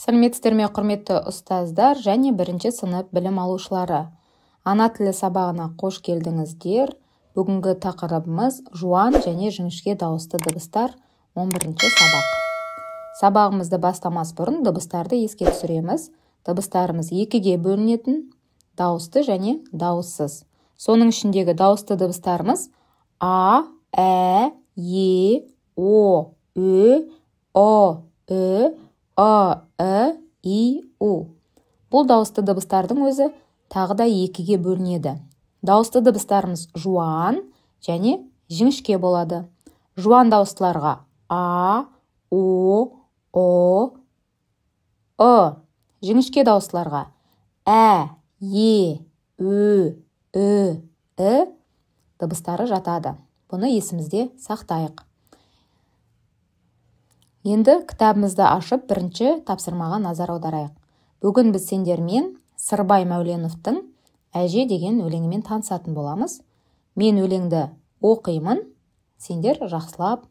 Сәлеметсіздер ме, құрметті ұстаздар және бірінші сынып білім алушылары. Ана тілі сабағына қош келдіңіздер. Бүгінгі тақырыбымыз жуан және жіңішке дауысты дыбыстар, 11 сабақ. Сабағымызды бастамас бұрын дыбыстарды еске түсіреміз. Дыбыстарымыз екіге бөлінетін: дауысты және дауыссыз. Соның ішіндегі дауысты дыбыстарымыз а, ә, е, о, ө, ұ, ү, ы, і, и, у. Бұл дауысты дыбыстардың өзі тағы да екіге бөлінеді. Дауысты дыбыстарымыз жуан және жіңішке болады. Жуан дауыстыларға а, о, ұ, ы. Жіңішке дауыстыларға ә, е, ө, ү, і дыбыстары жатады. Бұны есімізде сақтайық. Енді кітабымызды ашып, бірінші тапсырмаға назар аударайық. Бүгін біз сендермен Сырбай Мәуленовтің «Әже» деген өлеңімен танысатын боламыз. Мен өлеңді оқимын, сендер жақсылап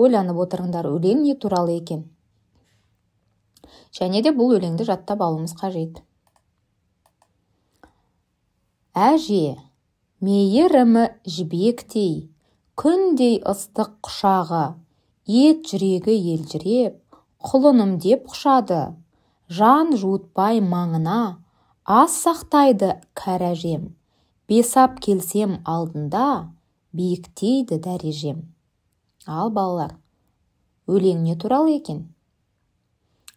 ойланып отырыңдар, өлең не туралы екен. Және де бұл өлеңді жаттап алуымыз қажет. Әже, мейірімі жібектей, күндей ыстық құшағы, ет жүрегі елжіреп, құлыным деп құшады. Жан жуытпай маңына, ас сақтайды кәрі әжем. Бесап келсем алдында, биіктейді дәрежем. Ал балалар, өлең не туралы екен?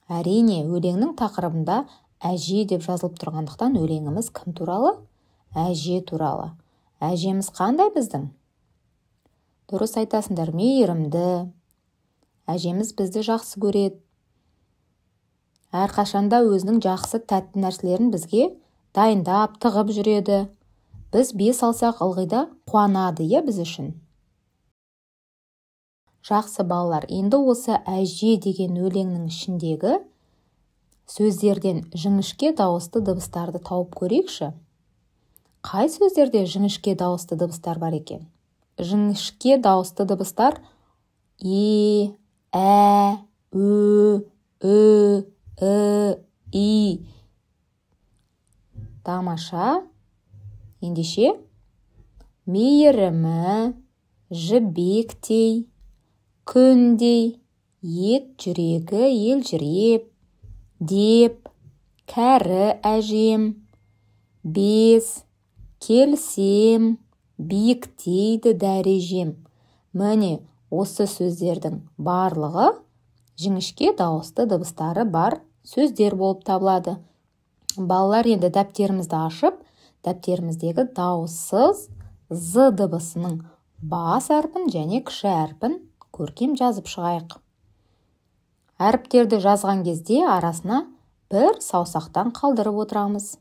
Әрине, өлеңнің тақырыбында әже деп жазылып тұрғандықтан өлеңіміз кім туралы? Әже туралы. Әжеміз қандай біздің? Дұрыс айтасыңдар, мейірімді. Әжеміз бізді жақсы көреді. Әрқашанда өзінің жақсы тәтті нәрселерін бізге дайындап, тығып жүреді. Біз бес алсақ ылғи да қуанады, иә, біз үшін. Жақсы балалар, енді осы әже деген өлеңнің ішіндегі сөздерден жіңішке дауысты дыбыстарды тауып көрейікші. Қай сөздерде жіңішке дауысты дыбыстар бар екен? Жіңішке дауысты дыбыстар е, ә, ө, ү, і, и. Тамаша. Ендеше, мейірімі, жібектей, күндей, ет жүрегі елжіреп, деп, кәрі әжем, бес, келсем, биіктейді дәрежем. Міне, осы сөздердің барлығы жіңішке дауысты дыбыстары бар сөздер болып табылады. Балалар, енді дәптерімізді ашып, дәптеріміздегі дауыссыз з дыбысының бас әрпін және кіші әрпін көркем жазып шығайық. Әріптерді жазған кезде арасына бір саусақтан қалдырып отырамыз.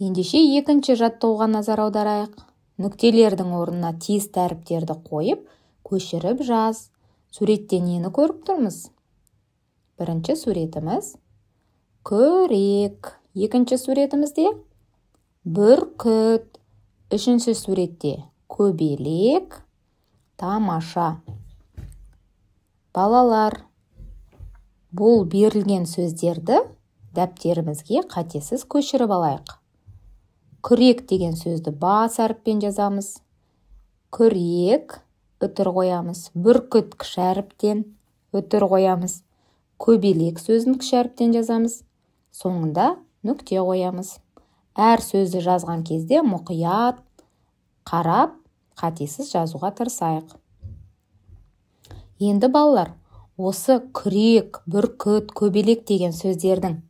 Ендеше екінші жаттығуға назар аударайық. Нүктелердің орнына тиісті әріптерді қойып, көшіріп жаз. Суретте нені көріп тұрмыз? Бірінші суретіміз күрек, екінші суретімізде бүркіт, үшінші суретте көбелек. Тамаша. Балалар, бұл берілген сөздерді дәптерімізге қатесіз көшіріп алайық. Күрек деген сөзді бас әріппен жазамыз. Күрек, үтір қоямыз. Бүркіт кіші әріптен үтір қоямыз. Көбелек сөзін кіші әріптен жазамыз. Соңында нүкте қоямыз. Әр сөзді жазған кезде мұқият қарап, қатесіз жазуға тырысайық. Енді балалар, осы күрек, бүркіт, көбелек деген сөздердің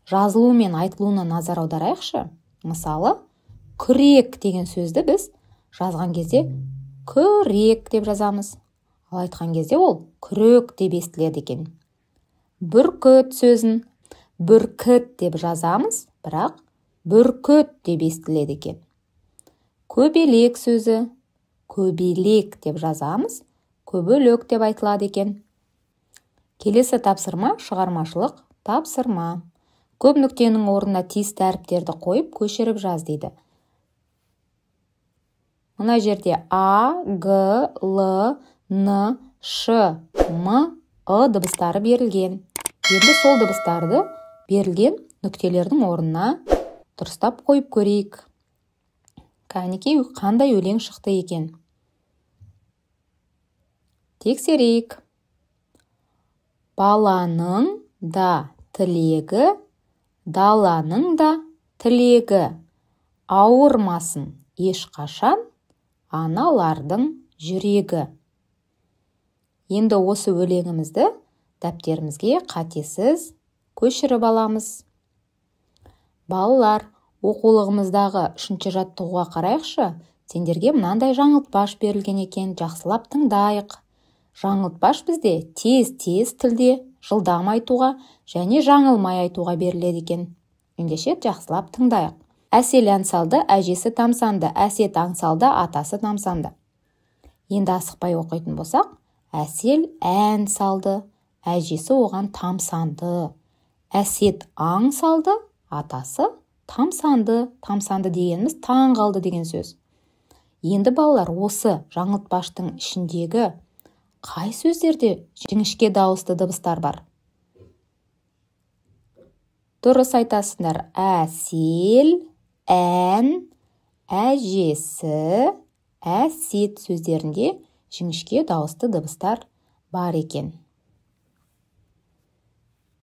жазылуы мен айтылуына назар аударайықшы. Мысалы, күрек деген сөзді біз жазған кезде күрек деп жазамыз. Ал айтқан кезде ол күрек деп естіледі екен. Бүркіт сөзін бүркіт деп жазамыз, бірақ бүркіт деп естіледі екен. Көбелек сөзі көбелек деп жазамыз, көбелек деп айтылады екен. Келесі тапсырма шығармашылық тапсырма. Көп нүктенің орнына тиісті әріптерді қойып көшіріп жаз дейді. Мына жерде А, Г, Л, Н, Ш, М, ы дыбыстары берілген. Енді сол дыбыстарды берілген нүктелердің орнына дұрыстап қойып көрейік. Кәнекей, қандай өлең шықты екен? Тексерейік. Баланың да тілегі, даланың да тілегі. Ауырмасын ешқашан аналардың жүрегі. Енді осы өлеңімізді дәптерімізге қатесіз көшіріп аламыз. Балалар, оқулығымыздағы үшінші жаттығуға қарайықшы. Сендерге мынандай жаңылтпаш берілген екен, жақсылап тыңдайық. Жаңылтпаш бізде тез-тез тілде жылдам айтуға және жаңылмай айтуға беріледі екен. Ендеше жақсылап тыңдайық. Әсел ән салды, әжесі тамсанды, Әсет аң салды, атасы тамсанды. Енді асықпай оқитын болсақ, Әсел ән салды, әжесі оған тамсанды. Әсет аң салды, атасы тамсанды. Тамсанды дегеніміз таң қалды деген сөз. Енді балалар, осы жаңылтпаштың ішіндегі қай сөздерде жіңішке дауысты дыбыстар бар? Дұрыс айтасыңдар. Әсел, ән, әжесі, әсет сөздерінде жіңішке дауысты дыбыстар бар екен.